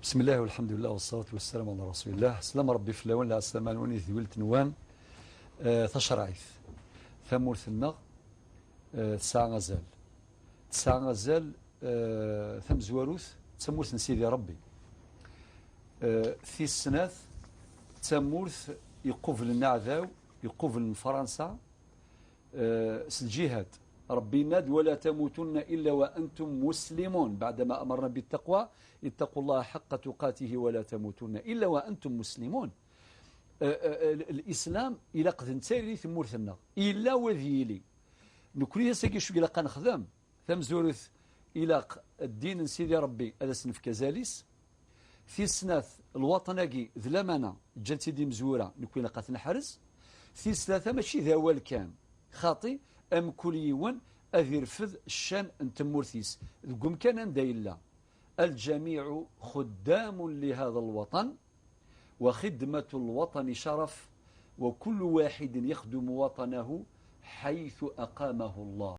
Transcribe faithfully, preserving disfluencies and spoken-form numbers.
بسم الله والحمد لله والصلاة والسلام على رسول الله. Slam Rebbi fell-awen, lɛeslama-nwen, i tedwilt-nwen. Eh, tacerɛit. Tamurt-nneɣ, eh, tesɛa azal. Tesɛa azal, eh, tamezwarut, d tamurt n Sidi Rebbi. Eh, tis snat, d tamurt iqublen aɛdaw, iqublen Fransa, eh, s lǧihad. Ṛebbi yenna-d: ولا تموتن إلا وأنتم مسلمون. بعدما أمرنا بالتقوى، اتقوا الله حق تقاته ولا تموتن إلا وأنتم مسلمون. Eh, eh, l-, Lislam ilaq d netta yili tmurt-nneɣ. Illa wa ad yili. Nekni ass-agi acu ilaq ad nexdem? Tamezwarut, ilaq ddin n Sidi Ṛebbi ad as-nefk azal-is. Tis snat, lwaṭan-agi d lamana, ǧǧan-tt-id imezwura, nekni ilaq ad t-neḥrez. Tis tlata, mačči d awal kan, xaṭi, amkul yiwen ad irfed ccan n tmurt-is deg umkan anda yella. الجميع خدام لهذا الوطن، وخدمة الوطن شرف، وكل واحد يخدم وطنه حيث أقامه الله.